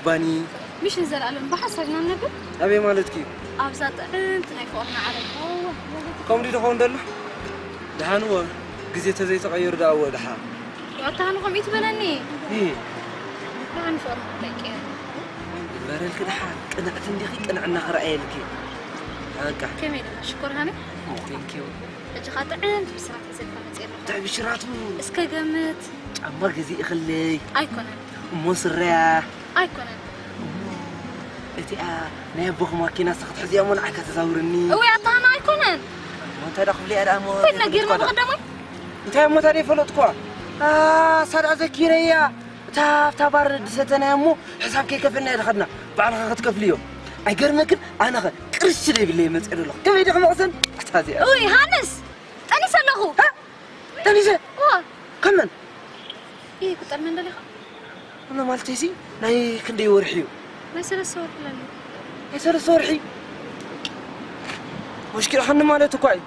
ባኒ። ሚሽን ዘላለም ብሓሳብ ኢና ንነብር። ኣበይ ማለትኪ እዩ? ኣብዛ ጥዕምቲ ናይ ፍቕርና ዓለም። ከምኡ ድዩ ደኾን ደሎ? ደሓን እወ፣ ግዜ ተዘይተቐየሩ ደኣ እወ ደሓን። ኣታ ሃኒ ከምኡ ትበለኒ። እ። ደሓን ፍቕርና ደቂ። በረልኪ ደሓን፣ ቅንዕቲ እንዲኺ፣ ቅንዕና ክረኣየልኪ። በቃ። ከመይ ደኣ ሽኮር ሃኒ? ኦ፣ ቴንክ ዩ። ሕጂ ኸኣ ጥዕምቲ ብስራት ሒዘልካ መጽእ ኣለኹ። እንታይ ብሽራቱ? እስከ ገምት። ጫማ ገዚእኽለይ። ኣይኮነን። እሞ ስረያ? ኣይኮነን። እሞ እቲኣ ናይ ኣቦኺ ማኪና ንስኺ ትሕዝያ እሞ ንዓይ ከተዛውርኒ? እወ፣ ኣታ ሃኒ ኣይኮነን። እሞ እንታይ ደኣ ክብልያ ደኣ እሞ ኮይና ጌርና ዘይፈለጥኳ ደኣ? ብቐዳማይ? እንታይ እሞ ታዲያ ፈለጥኳ? ኣ፣ እሳ ደኣ ዘኪረያ። እታ ኣብታ ባር ዝሰተናያ እሞ ሕሳብ ከይከፈልናዮ ዝኸድና፣ ባዕልኻ ክትከፍልዮ። ኣይገርመክን? ኣነኸ ቅርሺ ዘይብለይ መፅእ ዘለኹ። ከመይ ዲኺ መቕሰን? ኣታ እዚኣ። ኡይ፣ ሃንስ! ጠኒሰ ኣለኹ። ሃ? ጠኒሰ? እዋ። ከመን? ይህ ክጠልመን ደሊኻ? ኣነ ማለተይሲ ናይ ክንደይ ወርሒ እዩ? ናይ ሰለስተ ወርሒ ለለ። ናይ ሰለስተ ወርሒ? ወሽኪ ኢልካኒ ማለት እኳ እዩ።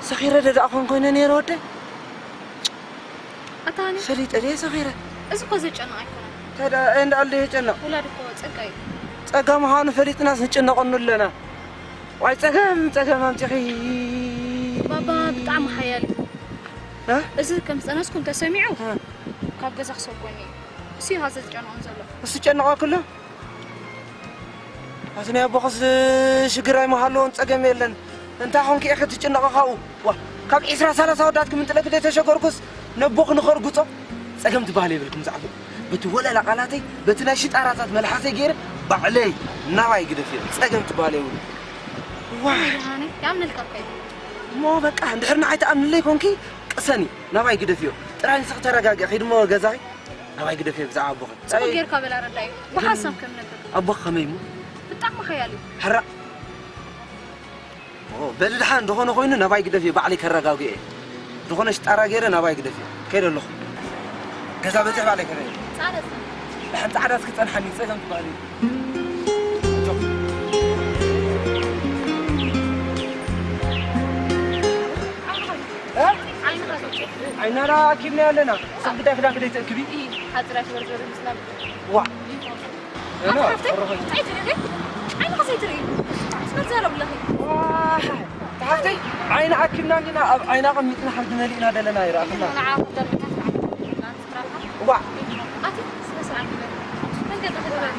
ሰኺረ ዶ ደኣ ኮን ኮይነ ነይረ ወደይ? ኣታ ሃኒ? ፈሊጠ ድየ ሰኺረ? እዚ እኮ ዘጨንቕ ኣይኮነን። ታዲያ እንታይ እንዳኣለ የጨንቕ? ውላድ እኮ ጸጋ እዩ። ጸጋ ምዃኑ ፈሊጥናስ ንጭነቐሉ ኣለና። ዋይ ጸገም፣ ጸገም ኣምጺኺ። ባባ ብጣዕሚ ሓያል እዩ። እ? እዚ ከም ዝጠነስኩ እንተሰሚዑ እ? ካብ ገዛ ክሰጎኒ እዩ። እሱ እዩ ዘጨንቖን ዘሎ። እሱ ጨንቐኩ ኣሎ? ኣቲ ናይ ኣቦኽስ ሽግር ኣይምሃለዎን ጸገም የለን። እንታይ ኾንኪ ኢኺ ትጭነቒ ካብኡ? ዋ፣ ካብ ዒስራ ሰላሳ ወዳት ክምንጥለኪ ዘይተሸገርኩስ ነቦኺ ንኸርጉጾ ጸገም ትበሃል የብልክን ብዛዕባኡ። በቲ ወለላ ቃላተይ፣ በቲ ናይ ሽጣራታት መልሓሰይ ገይረ ባዕለይ ናባይ ግደፍዮ። ጸገም ትበሃል የብሉ። ዋይ። ይሃነ፣ ያምልካ እኮ እዩ። እሞ በቃ፣ እንድሕር ንዓይ ትኣምንለይ ኮንኪ ቅሰኒ፣ ናባይ ግደፍዮ። ጥራይ ንስኺ ተረጋግዒ፣ ኺዲ እሞ ገዛኺ። ናባይ ግደፍዮ ብዛዕባ ኣቦኺ። ጽቡቕ ጸይ- ጌርካ በላ ረዳዩ። ብሓሳብ ከም ነበር። ኣቦኺ ከመይ እሞ? ብጣዕሚ ሓያል እዩ። ሕራእ። ኦ፣ በሊ ደሓን፣ እንተኾነ ኮይኑ ናባይ ግደፍዮ፣ ባዕለይ ከረጋግኦ እየ። ዝኾነ ሽጣራ ገይረ ናባይ ግደፍዮ። ከይደ ኣለኹ። ገዛ በጺሕ ባዕለይ ከረጋግኦ። ጻዕዳ ጻዕዳ። ደሓን ጻዕዳ እስኪ ጸንሓኒ፣ ጸገም ትበሃል እዩ። እ? ዓይንኻ ትጭ-። ዓይና ዳ ኣኪብና ኣለና። ሰብ ግዳይ ክዳን ክደይ ተእክቢ? ሓፂር ኣይትበል ዝበለ ምስላ። ዋ። ኣታ ሃፍተይ፣ እንታይ ትርኢ? ዓይንኻ ዘይትርኢ? ስመት ዘረብ ኣለኺ። ዋ። ኣታ ሃፍተይ፣ ዓይኒ ኣኪብና እንዲና፣ ኣብ ዓይና ቀሚጥና ሓንቲ መሊእና ደለና ይረኣኽና። ንዓ ደለና ስርዓት። ዋ። ኣቲ ስነ ስርዓት ግበር። መንገዲ ክግበር።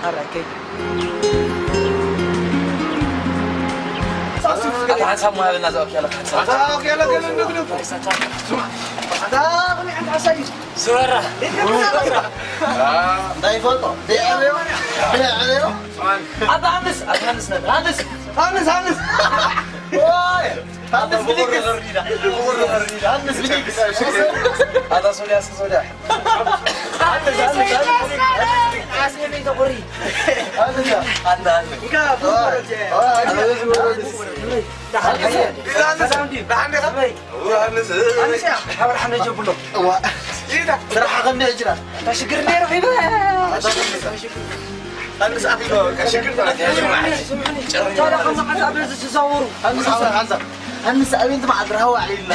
ሓራይ ከይድ። ኣታ ሓንሳብ መሃብና ዝኣክል ሓንሳብ። ኣታ ኣክያላ ገለ እንግደፎ። ስማ። ኣታ ከመይ ዓይነት ሓሳብ እዩ? ስበራ። እንታይ ይፈልጦ? ደይ ዓለዮ? ደይ ዓለዮ? ኣባ ሃንስ፣ ኣባ ሃንስ ነበር። ሃንስ። ሃንስ፣ ሃንስ። ኦይ። ሃንስ ብሊክስ። ሃንስ ብሊክስ። ኣታ ሶልያ፣ እስኪ ሶልያ። ሃንስ፣ ሃንስ፣ ሃንስ። ዓስቢ ቤተ ቁሪ። ሃንስ። ኣታ፣ ኣታ። እንካ፣ ኦይ። ኦይ። ሰላም ዲ? ደሓን ዲኻ? ሃንስ። ሃንስ፣ ሓበር ሓነ ጀብሎ። እዋ። ስራሕ ከም ሕጂ ዳ። እታ ሽግር እንደ ረኺበ። ኣንስ ኣኺሎ፣ ሽግር። ታዲያ ከም መዓት ኣብ በዚ ትዛወሩ። ኣንስ፣ ኣንስ፣ ኣንስ ኣቤንት መዓት ረሃዋ ዒልና።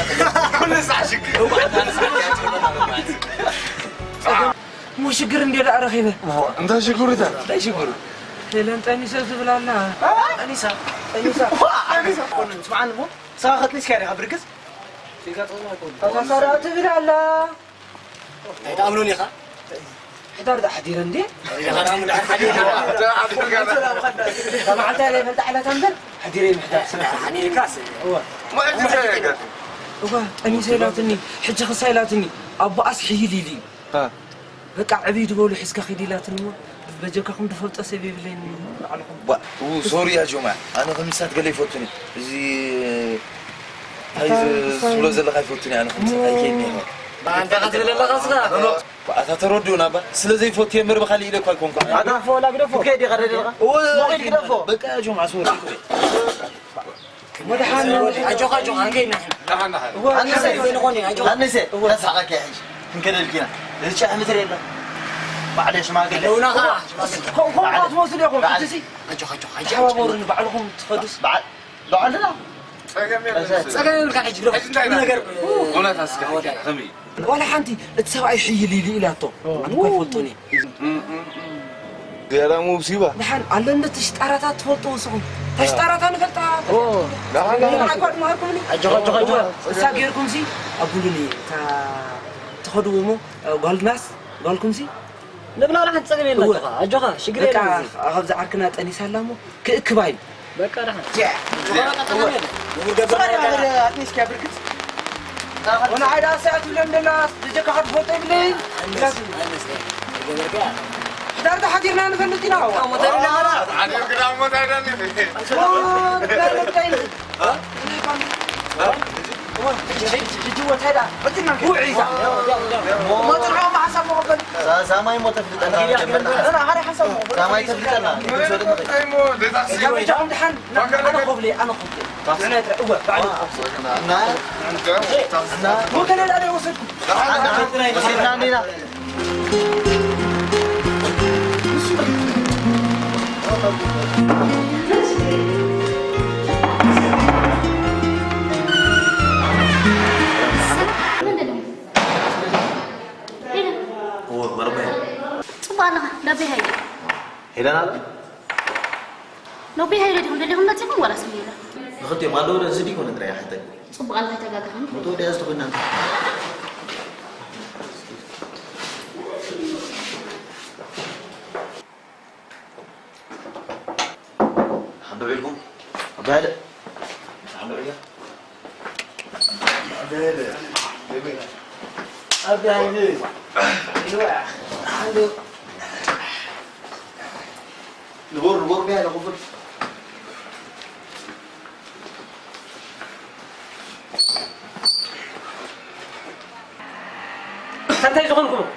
ኩሉ ሰዓት ሽግር። እሞ ሽግር እንደ ደኣ ረኺበ። እንታይ ሽግሩ እታ? እንታይ ሽግሩ? ሄለን ጠኒሰ ትብል ኣላ። ጠኒሳ? ጠኒሳ። ጠኒሳ። ኮነ፣ ስምዓኒ እሞ፣ ንስኻ ከጥኒስካ ዲኻ ብርግጽ? ኣታ ሳራ ትብል ኣላ። እንታይ ትኣምኑን ኢኻ? ሕዳር ደኣ ሓዲረ እንዴ? ሕዳር ደኣ ሓዲረ። እታ መዓልታ ኢለ ይፈልጣ ዕለታ እምበር፣ ሓዲረ ምሕዳር ስለ። ሓዲርካስ? እወ። እወ፣ ጠኒሰ ኢላትኒ፣ ሕጂ ክሳ ኢላትኒ፣ ኣቦኣስ ሕይል ኢሉ እዩ። በቃ ዕብይ ዝበሉ ሒዝካ ኺድ ኢላትኒ እሞ፣ በጀካኹም ድፈልጦ ሰብ የብለይን ባዕልኹም። ዋ፣ ው፣ ሶሪ ያ ጆማ፣ ኣነ ከም ንሳት ገለ ይፈቱኒ። እዚ እንታይ ዝ-፣ ዝብሎ ዘለኻ ይፈቱኒ፣ ኣነ ከም ንሳት ኣይከይድን እየ። ኣንታ ኸትብል ኣለኻ እስኻ? ዋ፣ ኣታ ተረድኡና እባ። ስለ ዘይፈቱ እየ እምበር ብኻሊእ ኢለ እኳ ኣይኮንኩን። ኣታ ግደፎ፣ ወላ ግደፎ። ክትከይድ ኢኻ ደሊኻ? እወ፣ ሞቕ ኢል ግደፎ። በቃ ያ ጆማ፣ ሶሪ። ወድሓን፣ ኣጆኻ፣ ኣጆኻ፣ ኣንከይና። ደሓን፣ ደሓን። እወ፣ ኣንሰ፣ ዘይንኾን እዩ፣ ኣጆኻ። ኣንሰ፣ እወ። ተሳቐካ ሕጂ። ክንከደልኪና። እዚ ጫሕ ምትሪ የለ። ባዕለ ሽማግለ። ኣለውና ኸዓ። ኮ-፣ ኮ-፣ ኮንካ ትመስሉ ኢኹም፣ ባዕል። ሕጂ ሲ። ኣጆኻ፣ ኣጆኻ፣ ኣጆኻ። ተሓባበሩኒ፣ ባዕልኹም ትኸዱስ። በዓል፣ በዓል ዶ? ጸገም የለን። ጸገም የብልካ ሕጂ፣ ግደፎ። ሕጂ እንታይ ኩሉ ነገር፣ እውነት ኣስከ፣ ወዲያ። ከመይ? ዋላ ሓንቲ እቲ ሰብኣይ ሕይል ኢሉ ኢላቶ። ኣነ እኮ ኣይፈልጦን እየ። ዝያዳ ሙሲባ። ደሓን ኣሎ እንዶ እቲ ሽጣራታት ትፈልጥዎ ንስኹም። እታ ሽጣራታ ንፈልጣ። ደሓን ደሓን። ኣይኳ ድመሃርኩምኒ። ኣጆኻ፣ ኣጆኻ፣ ኣጆኻ። እሳ ጌርኩምሲ ኣቡሉኒ። እታ ትኸድዎ እሞ ጓልናስ ጓልኩምሲ ንብላ። ደሓን ጸገም የለን። እወ። ኣጆኻ፣ ኣጆኻ፣ ሽግር በቃ የለን። ኣብዚ ዓርክና ጠኒሳ ኣላ እሞ ክእክባ እዩ። በቃ ደሓን። ያ። ዝኸነ ቀጠና የለን። ንጉር ገዛ ዝኸነ የለን። ኣትኒስኪ ኣብርክት። ወላ ዓይዳ ሰዓት ብለን ደላ ብጀካ ክትፈልጦ ይብለይ። ኣይመስል፣ ኣይመስል። ገበርካ። ዳርጋ ሓዲርና ንፈልጥ ኢና። ሞተር የለን። ሓዲር ግዳ ሞተር የለን። ኦ፣ ዳርጋ እንታይ ይብል? እ? ሕጂ ወታይዳ፣ ሕጂ ናንኪ ውዒ ኢዛ። ሞተር ዶ ብሓሳብ መቐበል? ሳ-፣ ሳማይ ሞተር ፍልጠና ጀመርና። ና፣ ሓደ ሓሳብ መቐበል። ሳማይ ተፍልጠና። እዛ ብቻ ድሓን፣ ና፣ ኣነ ኮብሌ፣ ኣነ ኮብሌ። ንሕና ይትረ-፣ እወ፣ ባዕሉ። እና፣ እና፣ ወከለ ዳደ ወሰድኩ። ወሲድና እንዲና። ሰላም፣ መን ደኣ? ሄለን። እወ፣ መርበያ። ጽቡቕ ኣለኻ፣ ዳቤ ሃይለ። ሄለን ኣለ? ኖቤ ሃይለ ዲኹም ደሊኹም መጺኹም ዋላስ ሜላ? ንኽልቲኦም ኣለዉ ዶ? እዚ ዲኮነ ጥራይ ሓተኒ። ጽቡቕ ኣለኻ፣ ኣይተጋግኻኒ። ሞቶ ወዲያ ዝተኾይና። ሓንዶ ቤልኩም? ኣባለ። ሓንዶ ቤልኩም? ኣባለ። ኣባለ። ይዋ። ሓንዶ። ንቦር፣ ንቦር፣ ቢያ፣ ንቦር። እንታይ ዝኾንኩም?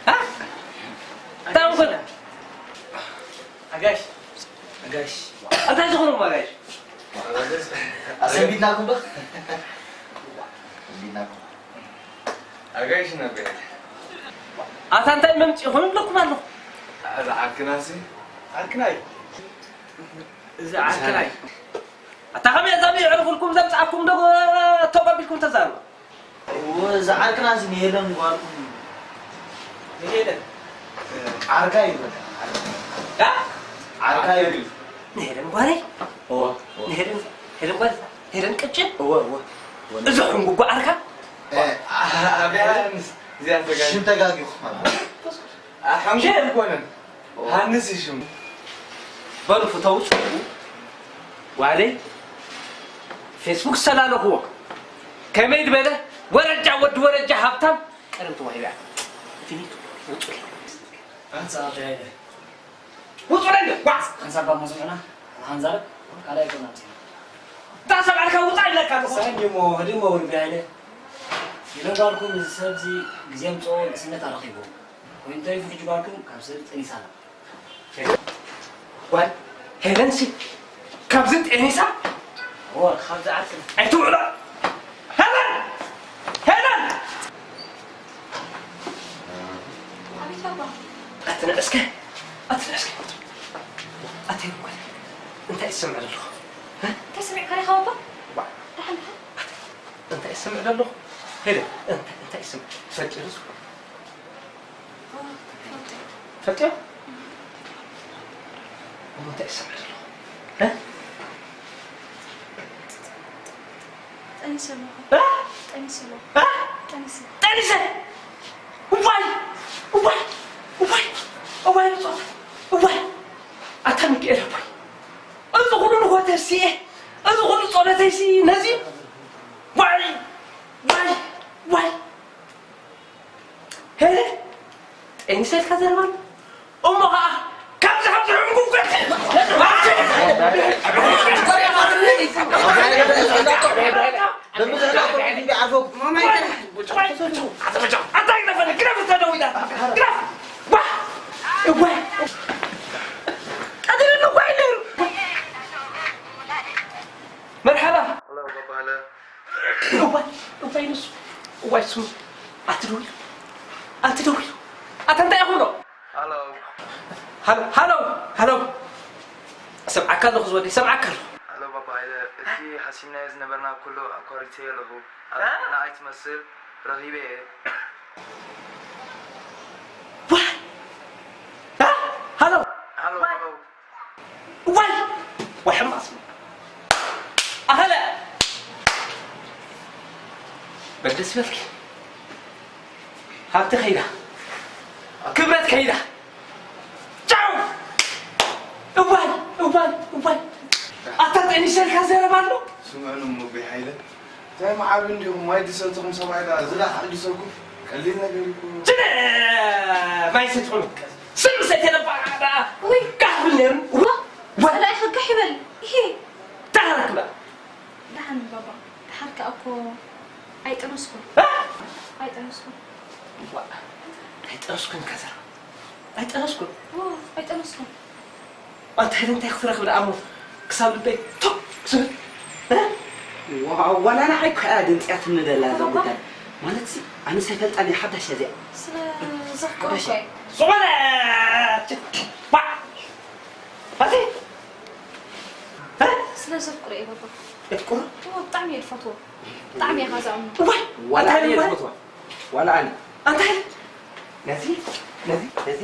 እ? እንታይ ዝኾንኩም? ኣጋሽ፣ ኣጋሽ። እንታይ ዝኾንኩም ኣጋሽ? ኣሰንቢድናኩም ዶ? ኣሰንቢድናኩም። ኣጋይሽ ነበር። ኣታ እንታይ መምጽኢ ይኾን ኣለኩም ኣለኹ? እዚ ዓርክናሲ? ዓርክናይ። እዚ ዓርክናይ። ኣታ ከመይ እዛ የዕርፉልኩም ዘምጽኣኩም ዶ ተቐቢልኩም ተዛሩ? እወ፣ እዚ ዓርክናሲ ንሄለን ጓልኩም። ንሄለን? ዓርካ እዩ በቃ። እ? ዓርካ እዩ። ንሄለን ጓለይ? እወ፣ እወ። ንሄለን፣ ሄለን ጓል፣ ሄለን ቅጭን? እወ፣ እወ። እወ። እዚ ሕንጉጉ ዓርካ? እ፣ አ-፣ አ-፣ ኣቢያ እዚኣ ተጋጊ-፣ ሽም ተጋጊኹ። አ፣ ሕንጉጉ ኣይኮነን። ሃንስ እዩ ሽሙ። በሉ ፍተው ጽልኡ። ጓለይ ፌስቡክ ዝተላለኽዎ ከመይ ዝበለ ወረጃ፣ ወዲ ወረጃ ሃብታም ቀደም ተዋሂባ። ፊኒቱ ውጹለይ። ኣንሳ ኣበያይለ። ውጹለይ፣ ጓዕ። ኣንሳ ባሞ ስምዕና። ኣንዛር ካልኣይ ኮና ኣምጺና። እታ ሰብ ዓርካ ውጻእ ኢለካ ኣለኹ። ሳይ እንዲሞ፣ ህድሞ ወዲ ኣበያይለ። ይነጋርኩም እዚ ሰብዚ ግዜ ምጽኦ ንእስነት ኣረኺቡ። ኮይኑ ተሪፉ ሕጂ ጓልኩም ካብ ሰብ ጠኒሳ ኣላ። ጓል ሄለንሲ ካብዚ ጤኒሳ? እወ፣ ካብዚ ዓርክና። ኣይትውዕሎ። ሄለን! ሄለን! ኣቤት ኣባ። ኣትንዕስከ፣ ኣትንዕስከ። ኣቲ ጓል፣ እንታይ ይሰምዕ ዘለኹ? እ? እንታይ ሰሚዕካ ዲኻ ኣባ? ዋ። ደሓን ዲኻ? እንታይ ይሰምዕ ዘለኹ? ሄለን፣ እንታይ፣ እንታይ ይሰምዕ? ትፈልጢ ዶ? ፈልጥዮ? እሞ እንታይ ይሰምዕ ዘለኹ? እ? ጠኒሰ ኣለኹ። እ? ጠኒሰ ኣለኹ። እ? ጠኒሰ። ጠኒሰ? እዋይ! እዋይ! እዋይ! እዋይ! ብጾት! እዋይ! ኣታ ሚካኤል ኣቦይ! እዚ ኩሉ ንሆተይ ስየ፣ እዚ ኩሉ ጸሎተይ ሲ ነዚ ዋይ! ዋይ! ዋይ! ሄ! ጤኒሰ ኢልካ ዘረባ ኣሎ። እሞ ኸዓ ካብዚ፣ ካብዚ ሕንጉጉ ኣታ ግረፍ፣ ግረፍ፣ እታ ደው ኢላ፣ ግረፍ። ዋ! እወ። ቀዲሩ ንጓይ ነይሩ። መርሓባ። እዋይ፣ እዋይ ንሱ። እዋይ ስሙ። ኣቲ ደዊሉ። ኣቲ ደዊሉ። ኣታ እንታይ ኢኹም ዶ? ሃሎ። ሃሎ፣ ሃሎ፣ ሃሎ። ሰምዓካ ኣለኹ ዝወደይ፣ ሰምዓካ ኣለኹ። ሃሎ ባባ ሃይለ፣ እቲ ሲምናዮ ዝነበርና ኩሉ ኣኳሪተዮ ኣለኹ። ኣብ እ? ንኣይ ትመስል ረኺበ እየ። ዋይ! እ? ሃሎ! ሃሎ፣ ዋይ! ሃሎ። ዋይ! ዋይ ሕማስ! ኣኸለ! በል ደስ ይበልኪ። ሃብቲ ከይዳ። ክብረት ከይዳ። ጫው! እዋይ! እዋይ! እዋይ! ኣታ ጠኒሰልካ ዘረባ ኣሎ? ስምዕኑ እሞ ኣቦይ ሓይለ፣ እንታይ መዓቢ እንዲኹም? ማይ ድሰትኹም ሰብኣይ ደኣ ዝላሕ ኣልዲሰኩም? ቀሊል ነገር እኮ። ጅነ! ማይ ሰትኹም። ስም ሰተለባ ደኣ። ወይ! ጋህ ብል ነይሩ። ዋ! ጸላኢኺ ጋሕ ይበል። ይሄ! ዳሕረክ በል። ደሓን ባባ። ደሓር ከኣ እኮ ኣይጠነስኩን። እ? ኣይጠነስኩን። ዋ! ኣይጠነስኩን ከዛ። ኣይጠነስኩን። ዋ! ኣይጠነስኩን። ኣንታ ሄለን እንታይ ክትረኽብ ደኣ እሞ ክሳብ ልበይ ቶክ ዝብል እ? ዋው ዋላ ንዓይ እኮ እያ ደንጽያትኒ ደላ እዛ ጉዳይ። ማለትሲ ኣነስ ኣይፈልጣን እየ ሓዳሽ እያ እዚኣ። ስለ ዘፍቅሮ እኮ እዩ። ዝኾነ ባ ኣቲ እ? ስለ ዘፍቅሮ እዩ ባባ። የፍቅሮ እዎ ብጣዕሚ እየ ዝፈትዎ። ብጣዕሚ እየ ከ ዝኣምኖ። ዋይ ዋላ ኣታ ኣነ እየ ልባ ዝፈትዋ ዋላ ኣነ። ኣንታይ ነዚ ነዚ ነዚ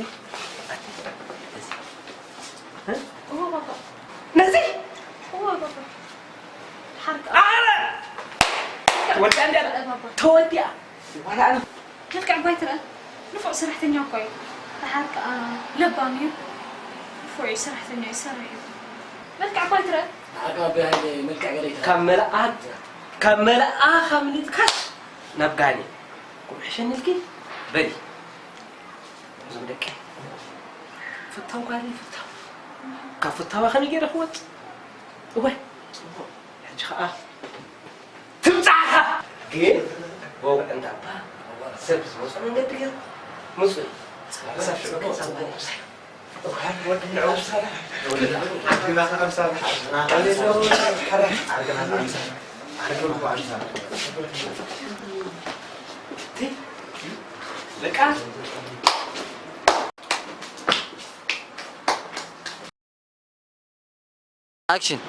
ኣቲ ነዚ እ? እዎ ባባ። ነዚ እዎ ባባ። ደሓር ከኣ ኣረ ወዲኣ እንዲያ ትረአ ባባ። ተወዲኣ ዋላ ኣነ መልክዕ ባይ ትረአ። ንፉዕ ሰራሕተኛ እኮ እዩ። ደሓር ከኣ ለባም እዩ። ንፉዕ እዩ ሰራሕተኛ ይሰርሕ እዩ። መልክዕ ባይ ትረአ። ንዓካ ኣቢ ሃይለ መልክዕ ገለ ይትረአ። ካብ መልኣክ ካብ መልኣኽ ኣምሊጥካስ ናብ ጋኔን ቁምሕሸኒ ኢልኪ በሊ። እዞም ደቂ ፍታው ጓለይ ፍታው ካብ ፍታዋ ከመይ ገይረ ክወጽእ እወ ጽቡቕ ሕጂ ኸኣ ትምጻእኻ ግን በውዕ እንዳባ ሰብ ዝመጾ መንገዲ ገይሩ ምጹ ክሳብ ሽዑ ክሳብ ኣክሽን።